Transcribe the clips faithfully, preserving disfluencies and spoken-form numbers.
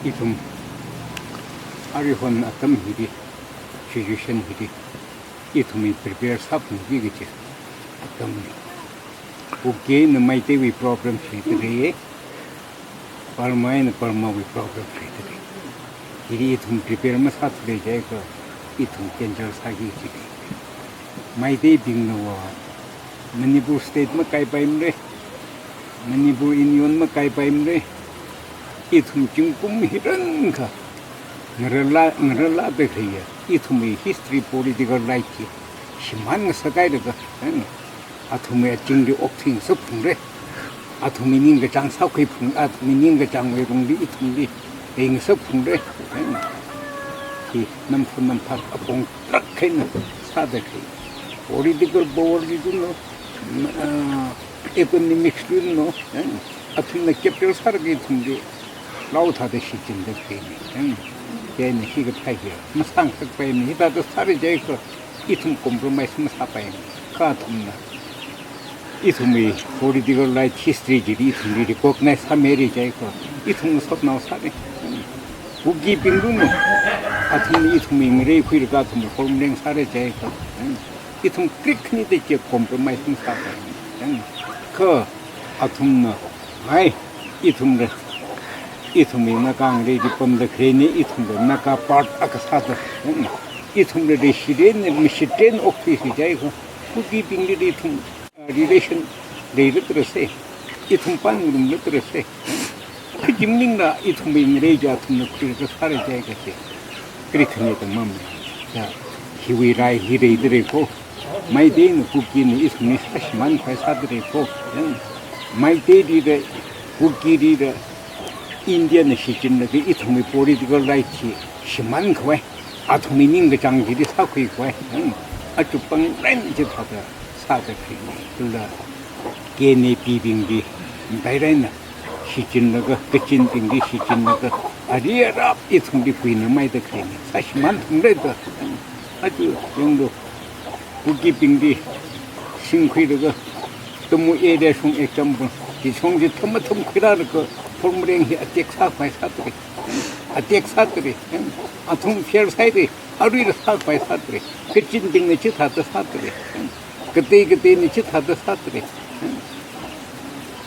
Ithum, arihon atam hili, situation hili, ithumwui prepare sāphungki kaji atamna. Kuki eina Meiteiwui problem leidalei, Burma eina Burmawui problem leidalei. Hili ithum prepare masāthuakha jiakha, ithum danger sāki kaji lei. Meiteibingna va Manipur state makaipaimara, Manipur Union makaipaimara. Ithum zingkum hi rānkha ngarāla, ngarālada khalei ya, ithumwui history, political life hi shimān ngasakhaida kha, athumwui azingli okthuingasakphungra. Athumwui ningkachāng sākhuiphung, athumwui ningkachāngwui lungli ithumli leingasakphungra. Hi namphun namphak apong tarākha eina sāda khalei. Political power li tuno, ah, economics li tuno, athumna capital sālaga ithumli lau thāda shichinda khaleina. Chieina hikathā hi masāngasakpaimana, hithāda sāra jiakha ithum compromise masāpaimana. Kha athumna ithumwui political life history chili ithumli recognize sāmira jiakha, ithum ngasotnao sāra. Kukibing tuno, athumna ithumwui ngareikhuilaga athumwui homeland sāra jiakha, ithum krik khanida chi compromise masāpaimana. Kha athumna, hai, ithumla, ithumwui Naga ngareili pamda khaleina, ithumla Naga part akha sāda, ithumla leishirena, mashitren okthuisi jiakha, Kukibingli ithum, ah, relation leilākrasa, ithum pāngarumlākrasa. Kha chi maningla ithumwui ngarei chi athumna khuilaga sāra jiakha chi krik khanida mamana. Ya, hiwui rai hi leidalei ko. Meitei eina Kuki eina ithumli sāshimānkhavai sādalei ko. Ya, Meiteilila, Kukilila, Indiana shichinlaga ithumwui political life chi shimānkhavai, athumwui ningkachāng chili sākhuikhavai, aja pāngren chithāda sāda khalei. Kala K N A P bingli, Baireina shichinlaga, Kachinbingli shichinlaga, ari arap ithumli kuinamaida khaleina. Sāshimānthungra da, aja yanglu. Kukibingli singkhuilaga, Tamu area shong example, chi shong chi thamatham khuirālaga, Phormreng hi attack sākhavai sādalei. Attack sādalei. Athum fail sāhaira, aruila sākhavai sādalei. Kachinbingna chithāda sādalei. Katei kateina chithāda sādalei.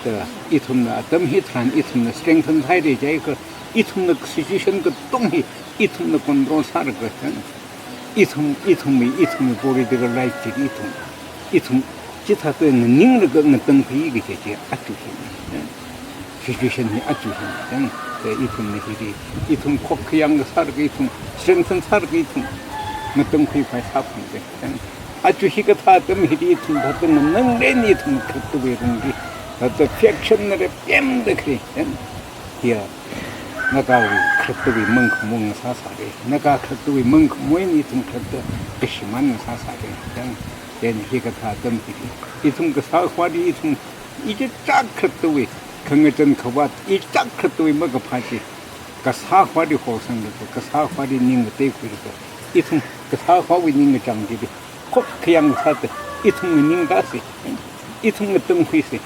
Da, ithumna atam hitharan ithumna strengthen sāhaira jiakha, ithumna situation katonga hi ithumna control sālaga, ithum, ithumwui, ithumwui political life chi ithum, ithum chithāda nganinglaga ngatangkhui kaji chi aja hina. Situation hi aja hina. Da ithumna hili, ithum khokkhayang sālaga ithum, strengthen sālaga ithum ngatangkhuikhavai sāphungra. Aja hikathā atam hili ithum thāda ngananglei, ithum kharartawui lungli, thāda faction na repemda khalei. Hiya, Nagawui kharartawui mangkhamong ngasāsāra. Naga kharartawui mangkhamong eina ithum kharartā kashimān ngasāsāra. Chieina hikathā atam hili, ithum kasā akhawui, ithum ichichā kharartawui, khangachon khavāt ichichā kharartawui makaphā chi, kasā akhawui horsanglaga, kasā akhawui ning ngateikhuilaga, ithum kasā akhawui ningkachāng chili khokkhayang sāda, ithum nganingkāsa, ithum ngatangkhuisa,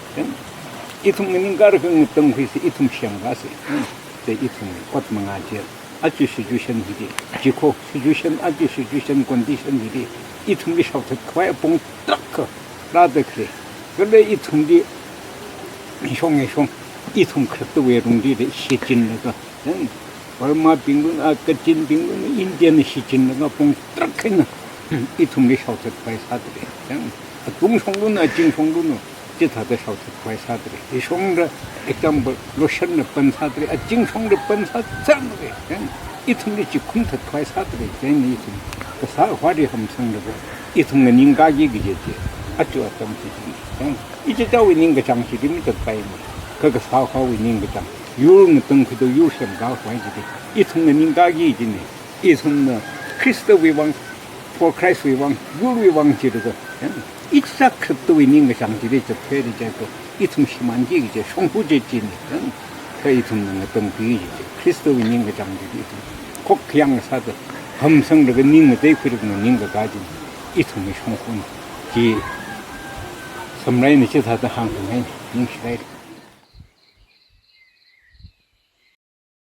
ithum nganingkālaga ngatangkhuisa, ithum semkāsa. Da ithum ot mangā chi, aja situation hili, chi ko situation, aja situation condition hili, ithumli shaothatkhavai apong tarākha rāda khalei. Kala ithumli shong e shong, ithum kharartawui lungli shichinlaga, Burmabing luna, Kachinbing luna, Indiana shichinlaga apong tarākha eina ithumli shaothatkhavai sādalei. Atung shong luna, azing shong luna, chithāda shaothatkhavai sādalei. Ishongla example, Loshanla pan sādalei, azingshongla pan sāsālei. Ithumli chikhum thatkhavai sādalei. Chieina ithum kasā akhawui hamsanglaga, ithum nganingkāki kaji chi aja atam hili. Ichichāwui ningkachāng chili matatpaimana. Kha kasā akhawui ningkachāng, yur ngatangkhuida yur semkākhavai chili ithum nganingkāki kajina. Ithumna Khristawui vang, for Christwui vang, yurwui vang jilaga, ichichā kharartawui ningkachāng chili zatthuihaira jiakha, ithum shimānki kaji shongfa chi china. Kha ithumna ngatangkhui kaji chi, Khristawui ningkachāng chili ithum khokkhayang sāda, hamsanglaga ning ngateikhuilaga nganingkakā chi ithumwui shongfana. Chi Samraina chithāda hāngkhangai, ningshihaira.